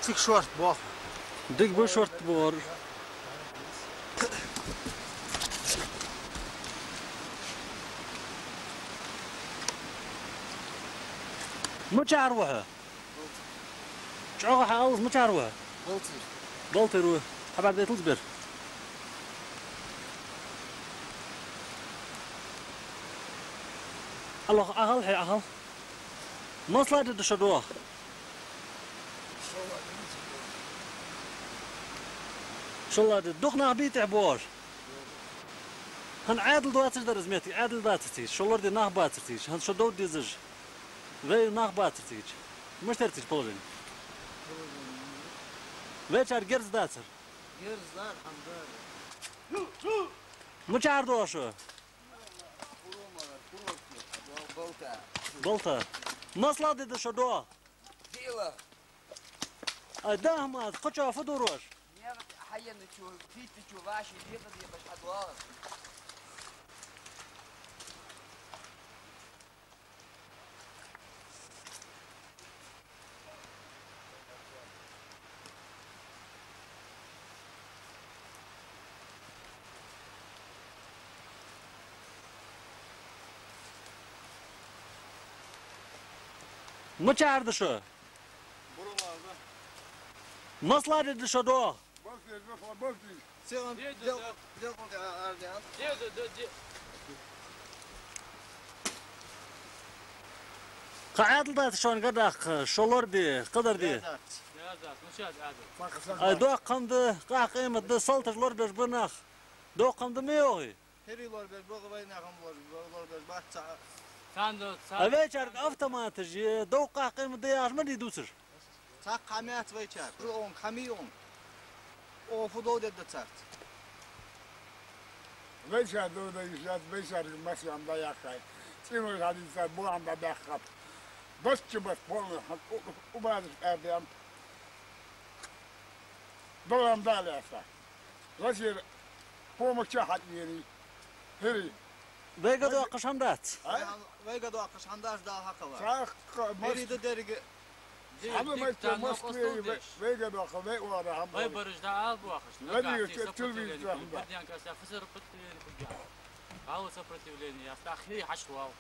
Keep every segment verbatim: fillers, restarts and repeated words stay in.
Цига шортта боахк. Дика ба шортта боахар. Мичара ва хьо? ЧӀоагӀа хьааллалца, мичара ва хьо? Балтийра. Балтийра ва. Хабар дайталца бер. Алло, ӀокӀал хьо, ӀокӀал. Масала де да шо доагӀа? ШоллагӀа де. Дукха нах бий тӀехьа боагӀаш? ХӀанз Ӏаьдал доацаш дар из моттиг, Ӏаьдал дацар цига, шо лораде нах бацар цига, хӀанз шо довда дезаш. Вай нах бацар цига. Мишта яр цига положени? Вайчар герз дацар. Герз дар, хӀама дар. Мичара доагӀа шо? Балта. Масала де да шо доагӀа? Дила. Ай, даха ма, кхычоа фу дора оаш? Нера хьаенначо, фийтачо ваши декъа-декъаш хьадоагӀар. Мичара да шо? Масала де да шо доагӀа? Балта, балта, балта. Сион дел-, дел-, дел-, дел-, Кхы Ӏаьдал дац шоана гаргадаккха, шо лораде, кхыдар де. Дац. Ай, доккха хӀама да, къахь къемат да, салташ лорабеш ба нах. Доккха хӀама да ма йоахий? ХӀирий лорабеш ба, вай нах хӀама лорабеш, лорабеш бац цхьа. Царна да, царна. А вайчарга автоматаш е, доккха къахь къемат да яхаш ма дий дувцаш? Цхьаккха хӀама яц вайчар. Цу онг хӀама йий онг. Оаха фу довдергда царца? Вайчар довда йиш яц, вайчарга массанена дӀаяьккхай. ЦӀенош хьадийцар, боам дӀабаьккхаб. Басча бас полный хьан у-, у-, убараш аьрдаьннаб. Доам да лаьца. Россера помощь хьатӀаенай. ХӀирий. Вайга доаккхаш хӀама дац. А? Вайга доаккхаш хӀама дац, Дала хьакхелла. Цхьаккха хӀирий да деррига. Хьама дика мача да, Москве, Москве вай-, вайга доаккхаш, вай оара хӀама. Вай бараш да ала боахаш. Вай нагахь дика те-, телевизор телевизор хӀама да. Борденко аса фу сопротивление хургья. Ала сопротивление, аса хӀирий хьачувоал.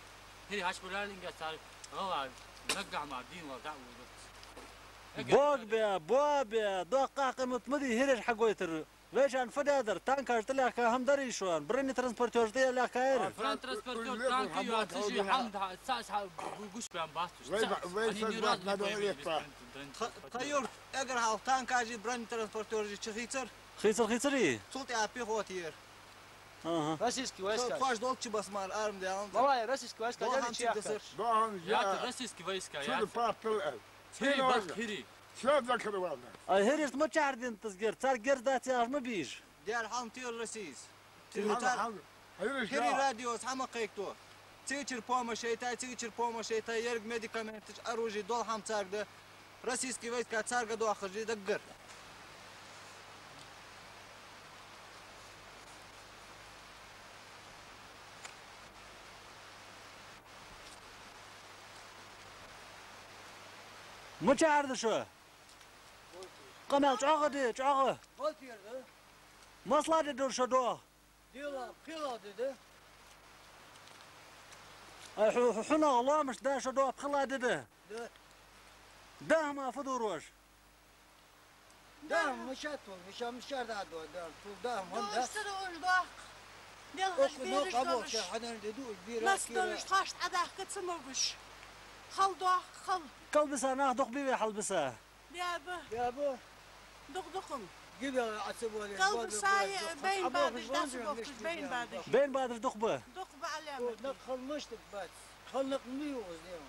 ХӀирий хьачувоал инга цар гӀала, нагахь ма дийна вал дӀа а вулгац. Бог бе, бо бе, доккха къахь къемат ма дий хӀираш хьагойтар. Вешан фу даьдар, танкаш тӀалаьхка хӀама дарий шоана, бронетранспортёраш тӀалаьхка яр. Бронетранспортёр, танк ю, а цижи хӀама да, цаӀ, цаӀ гу-, гуш бен бац уж, вай цаӀ. Ба-, вай Они ни саг разу не бахман поймали, доаллетта. Беспринципринципринцип. Тха-, тха юрт эггара хьалха танкаш и, бронетранспортёраш и чу хийцар? Хийцар, хийцарий? Цул тӀехьа пехота яр. Аха. Российский войска. Цо кхош долча баса мара армдаьнна. Малай, российский войска, доахан дерригаш чу яхкаш. Доахан я. Ята российский войска, ята. Чудо папел, э. ХӀирий, бат хӀирий. Всё закрывал нас. А хӀирашта мичара динтас герз? Цар герз дац яхаш ма бий уж. Дер хьалха тӀера Россис. Хьалха, хьалха. ХӀирий радиос хӀама кхайкадо. Цигачара помощь яйтай, цигачара помощь яйтай, еррига медикаменташ, оружие, дола хӀама царга да. Российский войска царга доахаш даггара. Мичара да шо? Къамаьл чӀоагӀа де, чӀоагӀа. Масала де дора шо доагӀа? Дела, пхила де да. Ай, хьу-, хьу-, хьунагӀа лоамаш да шо доагӀа, пхила де да. Да. Даха ма фу дора оаш? Даха ма ша ту, ма ша, ма ша да, да, да, ту даха ма да. Душ ца душ доахк. Делхаш бираш долаш. Нас долаш тхоаш Ӏодахка ца могаш. Хала доахк, хала. Кал биса нах дукха бий вай хьал биса? Даьба. Даьба. Дукха, дукха-м. Гибел а ца боле, калбасай, боле, байна бадаш, дас бохкаш, байна бадаш. Байна бадаш дукха ба? Дукха ба, Ӏалама. О, нах хала мишта бац. Хала нах ма йоагӀа из дем.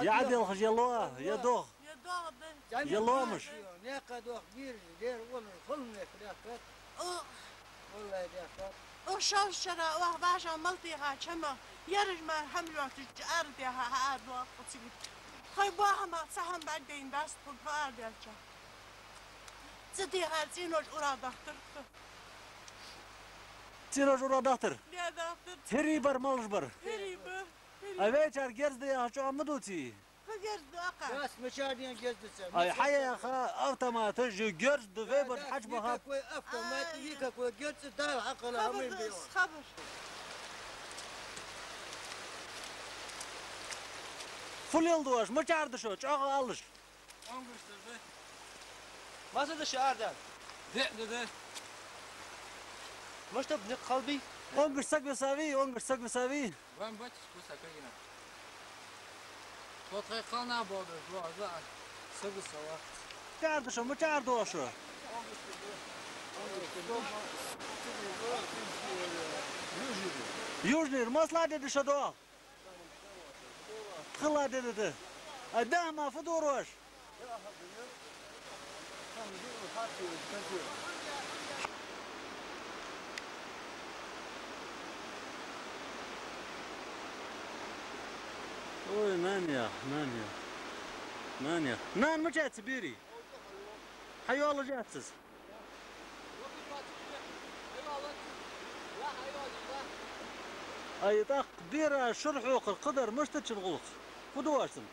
Я Ӏаделхаш, я лоа, я догӀа. Я догӀа да. Е лоамаш. Некъа дох бирж, дер, вон, хала мех, ряхкат. О. Валлай, ряхкат. О, шал шара, о, ваша малтиха чама, ярыш мар хӀама лоатташ, ара дяха, хьа ара дох, циги. Хай бахама, цхьа хӀама баддейн даст, ху ара дяча. Цу дехар цӀенош ура дахтар. ЦӀенош ура дахтар? Де дахтар. ХӀирий бар, малаш бар? ХӀирий бар. А вайчар герз да яха чӀоагӀа ма дувций? Хьа герз да аха. Яс, мичар ден герз да ца? Ай, хьаяха автоматаш, герз да, вай бар хьачбаха. Никакой автомат, никакой герз да, хьакъала хӀама бе. Хабар. Фу леладу оаш, мичар да шо, чӀоагӀа алалаш. Онгаш да. Маса да шо ардан? Де, де, де. Мишта ба никъ, хала бий? Онгаш саг висавий, онгаш саг висавий. Вам бать, вкуса кагина. Тот хай хана бода, два, за. Сага сала. Чарда шо, ма чарда шо. Южный, масла де шо до. Хала де де. А да, ма фу дорош. Ой, нанех, нанех. Нанех. Нана мича яц бери? Хьайола яц из. Ай, тӀаккха бера шура хьокхар кхыдар мишта чура гӀулакх? Фу ду оаш цунна?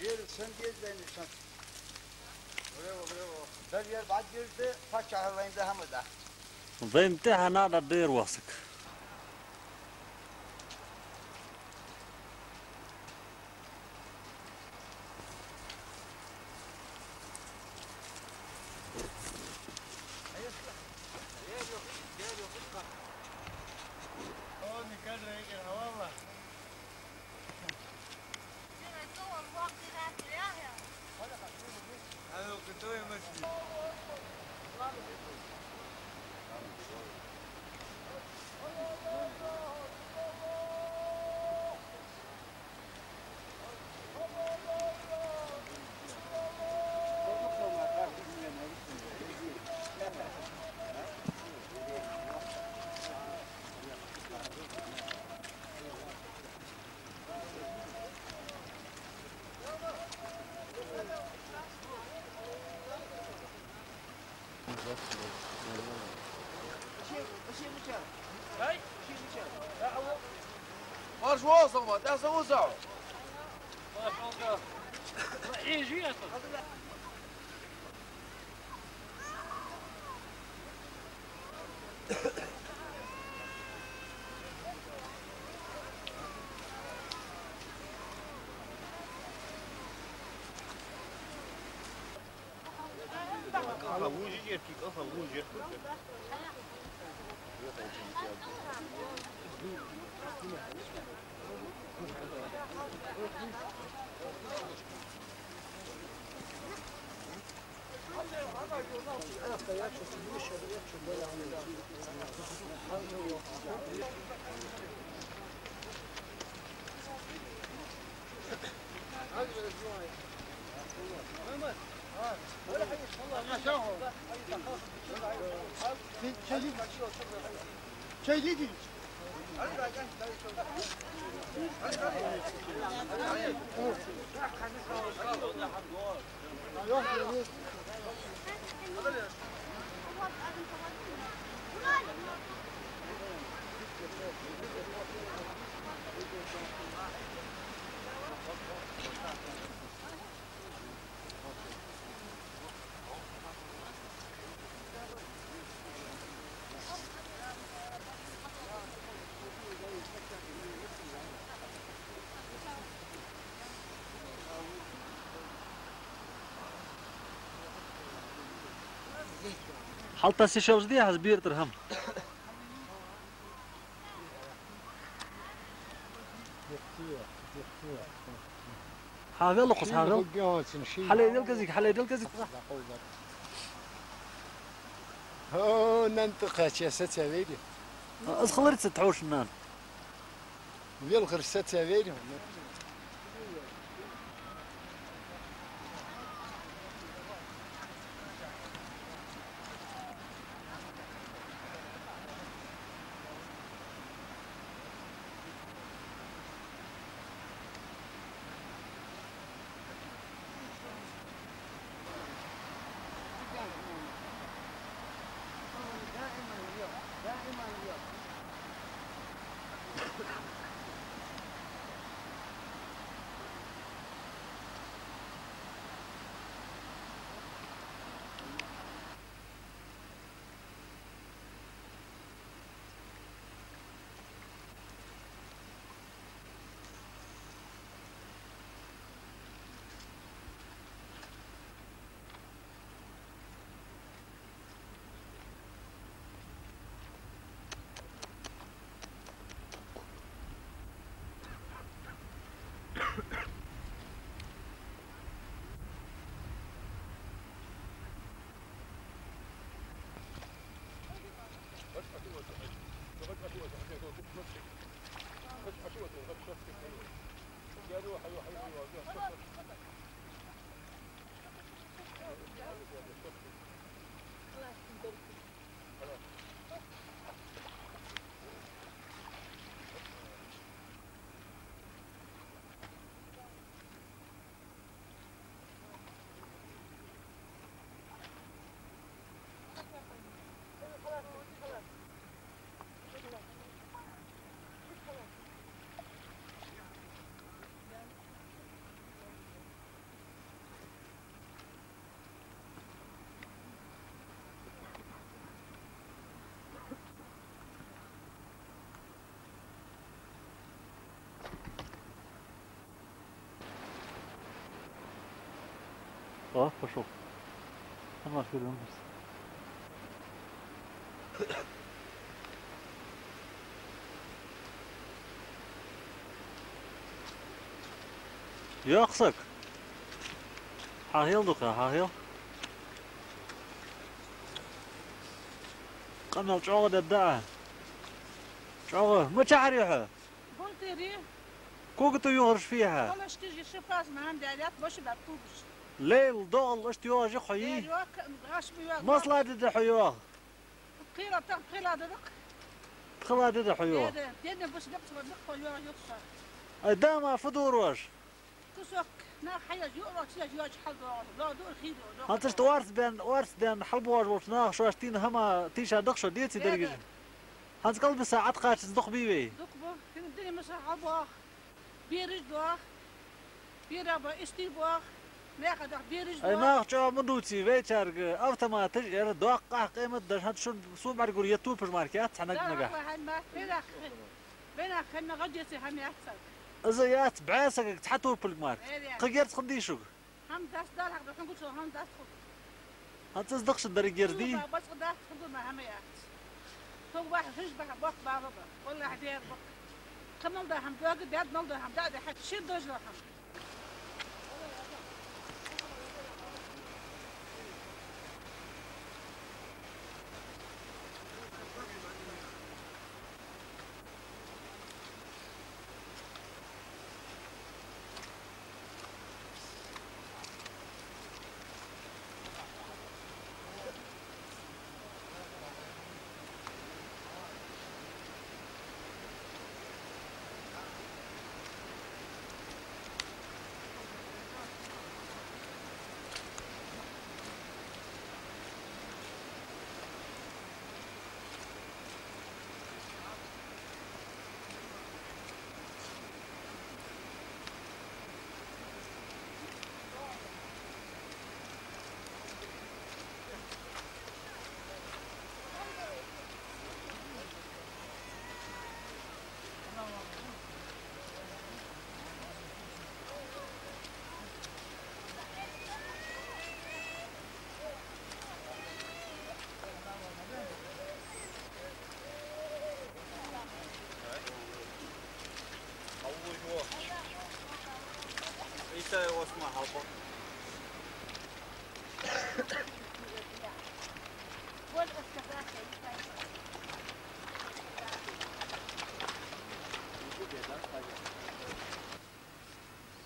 Бер сен гездаьнна шанс. Браво, браво. Дар яр бӀаргагирда, паччахьа вайна да хӀама да. Вайна тӀехьа нана дер вахсак. Марш вон сама, тӀехьа са вон сама. Чай лидер. Хьалтасе шелж дехьа, аз бертар хӀама. Хьавел, лукхус, хьавел. Хьале дел казик, хьале дел казик. О, нан тӀакхаьча саца вейри. Аз халарица тхьовш нан. Велхар саца вейри. О, пошёл. Ана, фирдавс. Йоаккхсаг. Хьахьел дукха, хьахьел. Къамаьл чӀоагӀа дедда Ӏа. ЧӀоагӀа. Мичахьара я хьо? Бунтири. Кога тӀа йохарш фий хьа? Валаш кижи шифас ман дядят баши бат кугуш. Лейл, догӀал, ишта йоажи хьо йий? Лейл, йоакка, гаш би йоакка. Масла деда хьо йоах? Пхила, тах пхила дедак. Пхила деда хьо йоах? Деда, деда баш дак цо дак хьо йоах юкса. Ай, дама фу дорош? Кусок нах хьаяж юрок силяж йоч хьал догӀа. Ло дур хи до. ХӀанз ишта орц бен, орц бен хьал богӀаш волча наха шоаш тина хӀама тийша дах шо деций деррига? ХӀанз калбиса Ӏаткъача дукха бий вай? Дукха бу. Хин дини маса хьал бох. Бераш дох. Бера ба истий бох. Меха дох бераш дох. Ай, нах чӀоагӀа ма дувций, вайчарга автоматаш яр, доккха къемат даш, хӀанз шун су бӀаргур я тупаш марка яц, цхьа наг нагахь. Бенах ханна гӀадеце хӀама яц саг. Из яц бӀаь сагага цхьа тупалг марка. Кхы герз хиннадий шуга? ХӀама даст Дала хьакъ да, хьунгучо хӀама даст хьога. ХӀанз из дахша деррига герз дий? Туба, бацкъа даст хьога, ма хӀама яц. Тог бахьа хиш бахьа боккха бала ба. Валлахьи, дер боккха. Кхы мел да хӀама доага, дад мел да хӀама да, да хьа шир дожа хӀама.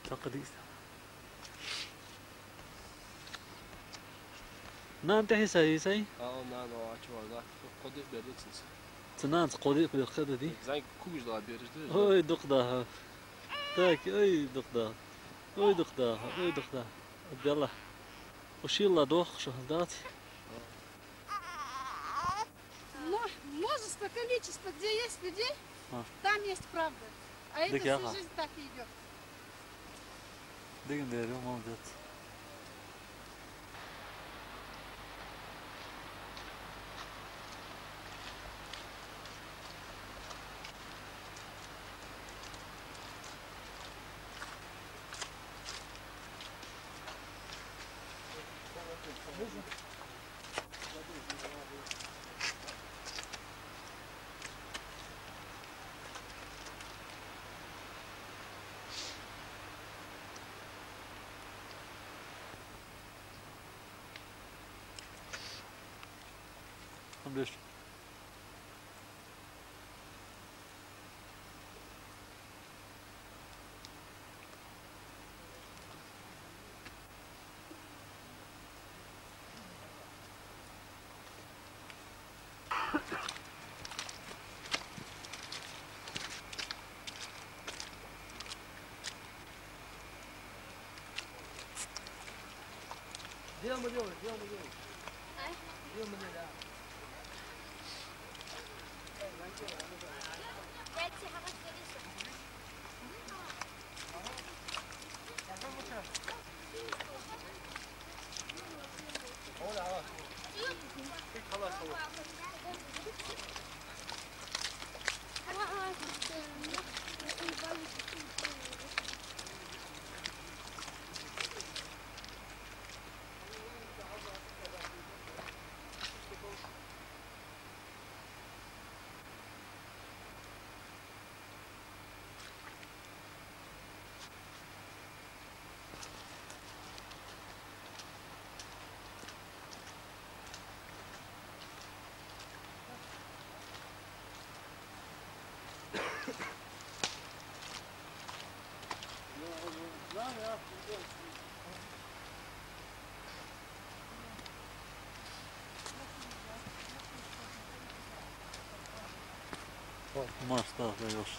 Такъа дийс. Нана тӀехьа сай, сай? Ау, нана, ау, ача вала. Кхо-диъ бер да цунца. Цу нанас кхо-диъ бер хьадаьдий? Зай кугаш да бераш да. Ой, дукха да хьа. Так, ой, дукха да. Ой, дукха да хьа, ой, дукха да. Абдалла. Ушилла дохуш дац. Но множество, количество, где есть людей, а, там есть правда. А это всю жизнь так и идёт. Дика яха. Дика дер, молодец. Леш. Где мы делаем? Где мы делаем? А? Где мы делаем? О, мастар даёшь.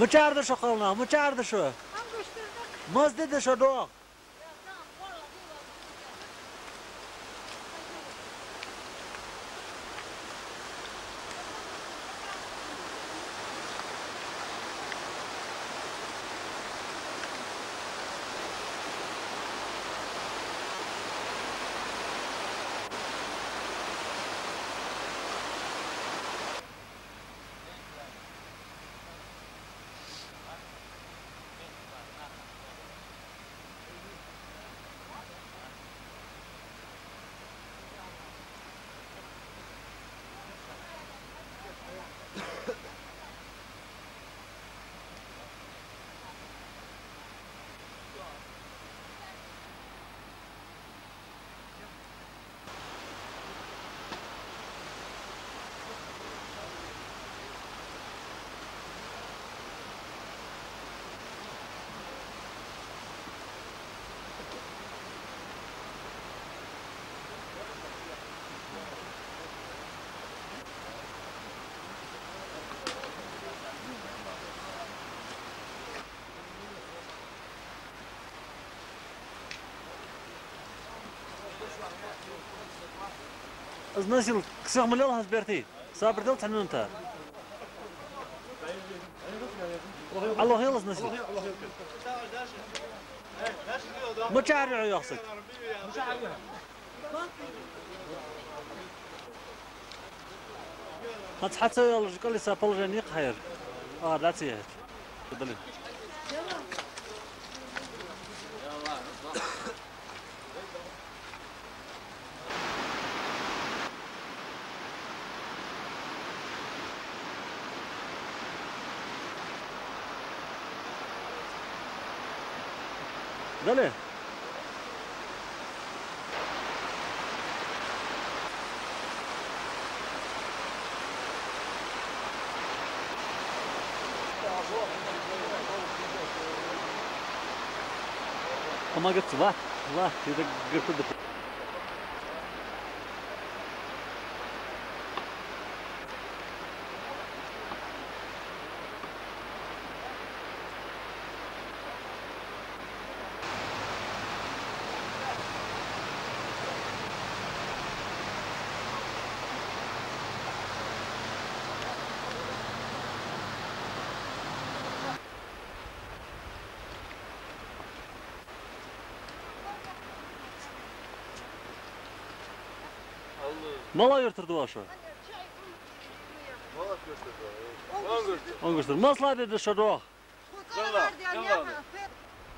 Мичара да шо, кхалнах, мичара да шо? Маза де да шо, дох. Из носилка сиха ма лелахь, хӀанз, бертий. Сабар де цхьан минута. Алло, хьалха из носилка. Мичара я хьо, йоах саг. ХӀанз хьа ца йоаллаш, кӀалиса положени кхайр. А, да, ца яхьаш. Дале. Дале. Амма гӀатта ва, ва, тида гӀатта да. Мала юртара да шо? Онгуштара. Масала дергда шо, дох.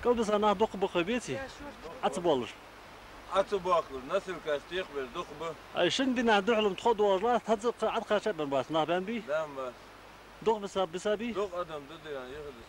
КӀалбиса нах дукха ба-кх вай, беций? Ӏа ца боаллаш. Ӏа ца боаккхалуш, носилкаш тӀехбеш дукха ба. Ай, шин дийнахьа духьала-м тхо доагӀаш латт, хӀанз кхы Ӏа кхаьча бен бац, нах бен бий? Бен бац. Дукха биса, биса бий? Дукха адам да дийна, яхилга.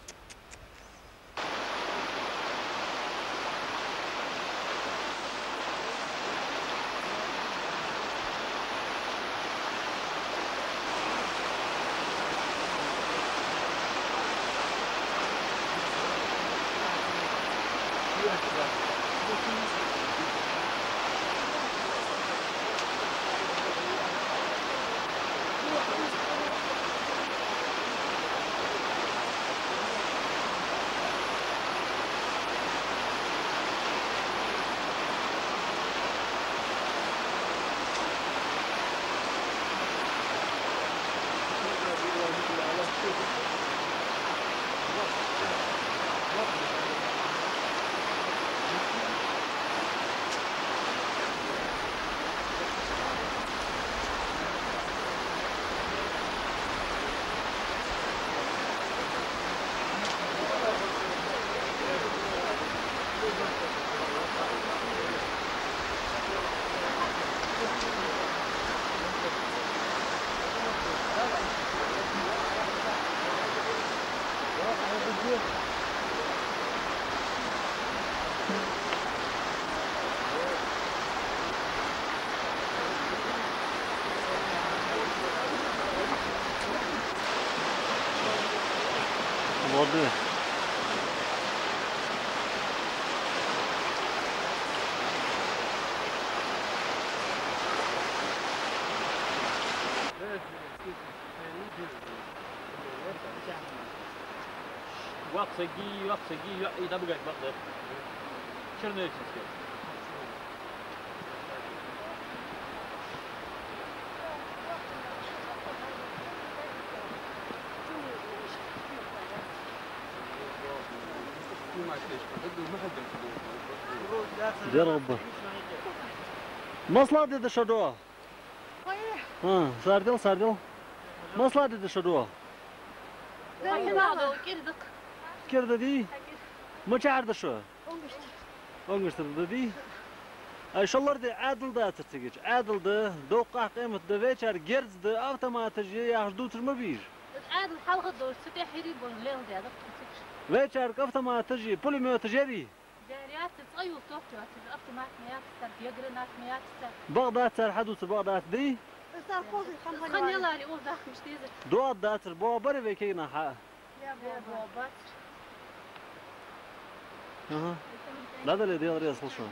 Йоккха саг, йоккха саг, йоӀ, и дӀабугаш бакъда. Чернышевский. Деррига ба. Масала де да шо дуа? ХӀа, сардел, сардел. Масала де да шо дуа? Кирда. Кирда дий? Мичара да шо? Онгашта. Онгашта да дий? Ай, шоллагӀа де Ӏаьдал дацар цига. Ӏаьдал да, доккхагӀа къемат да, вайчар герз да, автоматаш я яхаш дувцар ма бий уж. Ӏаьдал хьалха долаш, цу тӀа хӀирий болаш леладаьд цига. Вайчарга автоматаш я, пулемёташ ярий? Яр яц, цкъа юл тохча яц, автомат ма яц цар, я гранат ма яц цар. Бакъ дац цар хьадувца, бакъ дац дий? Цар кхозий хам хана яларе, уж дахмаш дезар. ДоагӀа дацар, боагӀа барий вай кегий нах хьа? Я, боагӀа бацар. Аха. ДӀадале, Даьла раьза хилва шоана.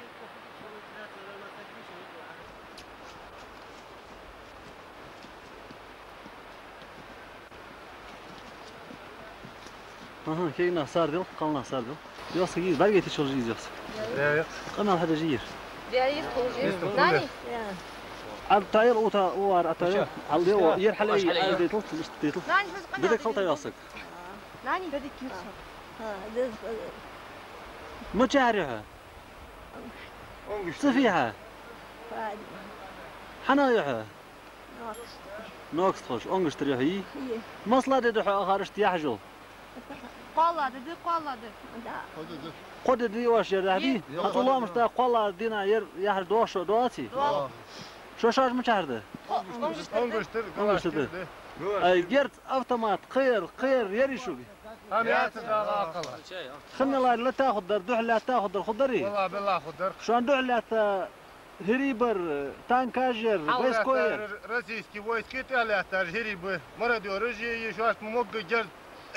Аха, кегий нах сардел, кхалнах сардел. Йоса из, бӀаргайтийча хилча из йоса. Къамаьл хьадеш йир. Нани? Ӏа тӀайла ута, увар а тӀайла. Хьал де, ер хьалай, Ӏа дайтал, иштта дайтал. Нани, хӀанз къамаьл дерг хила тайса. Нани? Мичара я хьо? Цу фу я хьа? Хьанах я хьо? Нокста ховш, онгаш тӀара я хьо, йий? Масала де да хьо ахар иштта яхьаш йола? КхоалагӀа де да, кхоалагӀа де. Кхо де да оаш ер яхьа, дий? Е. Хьа цу лоамашта кхоалагӀа дийнахьа ер яхьаш доагӀа шо, доагӀаций? ДоагӀа. Шо шоаш мичара да? Онгаш тӀара. Онгаш тӀара да. Ай, герз, автомат, кхыяр, кхыяр ярий шуга? Хьа, яц дала акхала. Хинна лаьрхӀа латта хургдар, духьал латта хургдар, хургдарий? Валла, билла хургдар. Шоана духьал латта хӀирий бар, танкаш яр, войско яр. Российский войска тӀехьа латташ хӀирий ба. Мародёраш я, шоашта могга герз,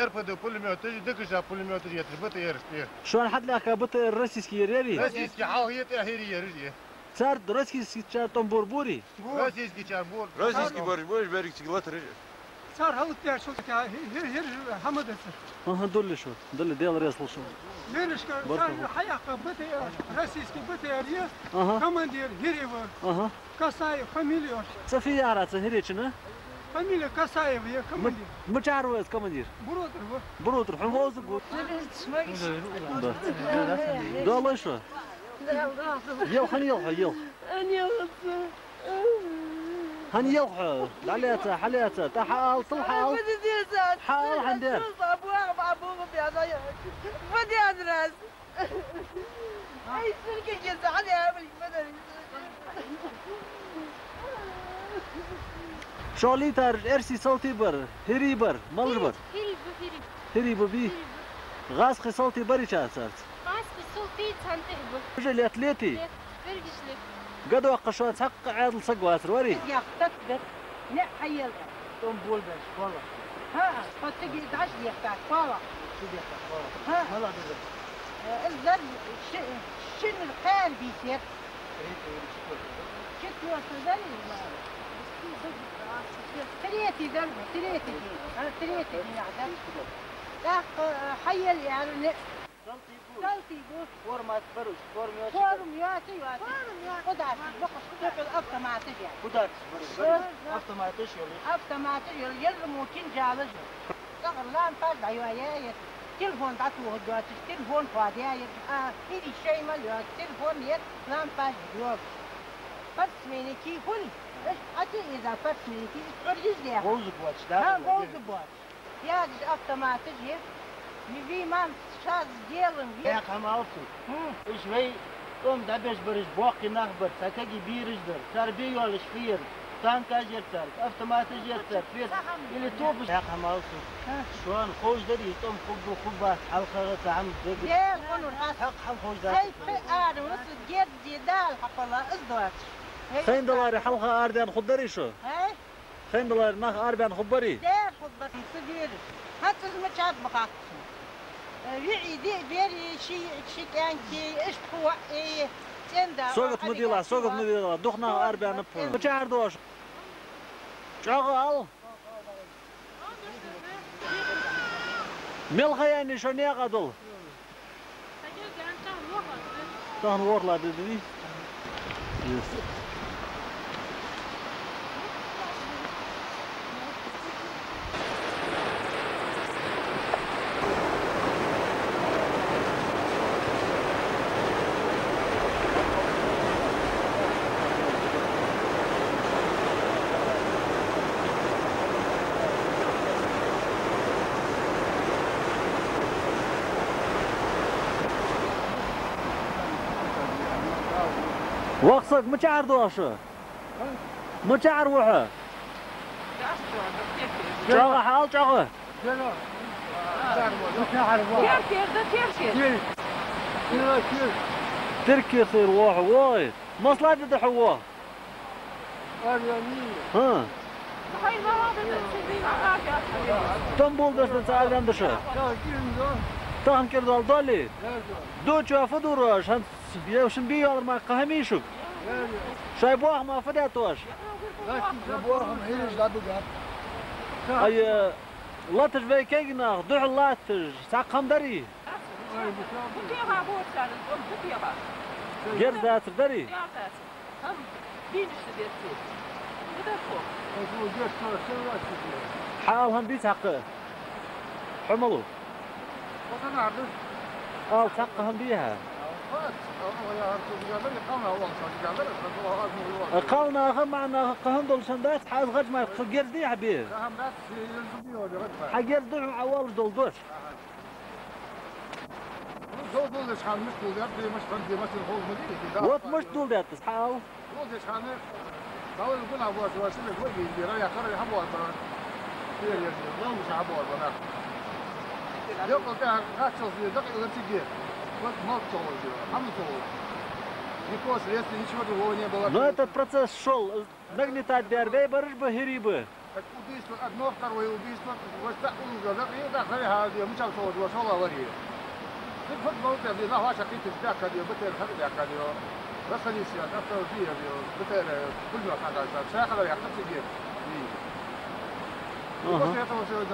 РПД пулемёташ, ДКШ пулемёташ я, БТР-аш я. Шоана хьалаьхка БТР российский яр ярий? Российский хьалха я, тӀехьа хӀирий яраш я. Цар российскийчар тӀом бора бурий? Российскийчар бора. Российский бараш ба уж, берригаш цига латараш. Цар хьалатта яр шо тӀа, хӀир-, хӀир-, хӀираш хьа ма дацар. Аха, дале шо, дале, Даьла раьза хилва шоана. Берригаш цар хьаяьккха БТР, российский БТР я, аха, командир хӀирий ва. Аха. Касаев фамилия оаш. Цу фу яхар цу хӀирийчун? Фамилия Касаев я, командир. М-, мичара ва из командир? Буро тӀара ва. Буро тӀара, хьона вовзаргва. Да. Доаллий шо? Ел, хӀана елх хьо, ел? ХӀана елх хьо? ДӀалаьца, хьалаьца, тӀа хьаала, тӀа хьаала. Хьаала, хьанде. Шо лийтараш эрсий салтий бар, хӀирий бар, малаш бар? ХӀирий ба, хӀирий. ХӀирий ба, бий? ХӀирий ба. ГӀазкхий салтий барий царца? ГӀазкхий салтий царна тӀехьа ба. Уж лет летий? Лет, берригаш лет. Гадоккха шо цхьаккха Ӏаьдала саг вацар, варий? Ях, тат бер. НеӀ хьаелла. ТӀом болабеш, кхоалагӀа. ХӀаа, хьо цига дӀаш дехка, кхоалагӀа. Чу дехка, кхоалагӀа. ХӀаа. Мала деза? Э, из дар ши-, шинара кхаьра бийсар. Третий или четвёртый, да? Четвёртый дар из, ма. Третий дар, третий день. А, третий день, да. ТӀаккха, э, хьаелла яр НеӀ. Салтий ба. Салтий ба. Форма бараш, форма йоацаш. Форма йоацаш, йоацаш. Форма йоацаш. Кхо даьш, боккхаш, кхо даьш автоматаш я. Кхо даьш бараш, бараш. Форма. Автоматаш йолаш. Автоматаш йолаш, ер мо кинжалаш я. ЦӀагӀара лампаш дӀайоаяь яр. Телефон дӀатохаргйоацаш, телефон хоадаь яр. А, хӀирий шоай мел йоацаш, телефон яр, лампаш йоацаш. Спортсменки хул. Аш хьати иза спортсменки, иш хьургьиж дехар. Вовзаргвоацаш, да? Ха, вовзаргвоацаш. Язаш автоматаш я. Ми вий мам шаз делан ви. Яхь хӀама алцу. Хм. Уж вай тӀом дӀабеш бараш боккхий нах бар, цхьа кегий бераш дар. Цар бе йолаш хир. Танкаш яр цар, автоматаш яр цар, фер. Или топаш. Яхь хӀама алцу. Ха. Шоана ховш дарий, тӀом хургба, хургбац, хьалхагӀа цхьа хӀама дагар. Е, хӀанур хас. ХӀаьта хӀама ховш дац. Хай пхи ара вусу герди дала хьапала из доацаш. Хай. Хьайна даларе хьалха арадаьнна хургдарий шо? Хай? Хьайна даларе нах арабаьнна хургбарий? Дер хургбар, ца дер. ХӀанз из ма чаб бахатта. ВиӀий, диъ бери, ши, ши кӀаьнки, ишт хӀу ваъ, э, цӀенда. Согат ма дилахь, согат ма дилахь, дукха нах арабаьннаб хьона. Ма чахьар дош. ЧӀоагӀа ал. Мел ха яьннай шо наькъа дола? Тахан ворхӀлагӀа ди да, дий? Вахсаг, мичара ва хьо? Мичара ва хьо? ЧӀоагӀа хьал, чӀоагӀа. Тер-, тер да, тер-, тер. Тиркера ва хьо, вой. Масала ди да хьо, вой. ХӀа. Тамбул даш да царган даша. Тахан кӀира дола долий? Дуча фу дур оаш, хӀанз, е шун бий йолар ма кхаьмий шуга? Шоай боахама фу даьд оаш? Ай, латташ вай кегий нах, духьал латташ, цхьаккха хӀама дарий? Герз дацар дарий? Хьа ала хӀама дий цхьаккха? Хьо малув? Ала цхьаккха хӀама дий хьа? Кхалнаха, маӀанаха кхы хӀама долаш хӀама дац, хьа аз гӀадж мара кхы герз дий хьа бе? Хьа герз да хьона Ӏа оалаш дола дош? Вот мишта дулдаьд из, хьа ала. Но этот процесс шел, нагнетать даьр вай бараш ба, хӀирий ба. Так убийство, одно, второе убийство, вот так, ужас, да, и так, да, да, да, мича цо, вот, шо ла вари. Ты футбол, ты, да, ваша, ты, ты, да, кадио, бутер, хар, да, кадио. Расходись, я, так, что, бутер, пулемёт, надо, да, шахар, я, как тебе? И после этого всё это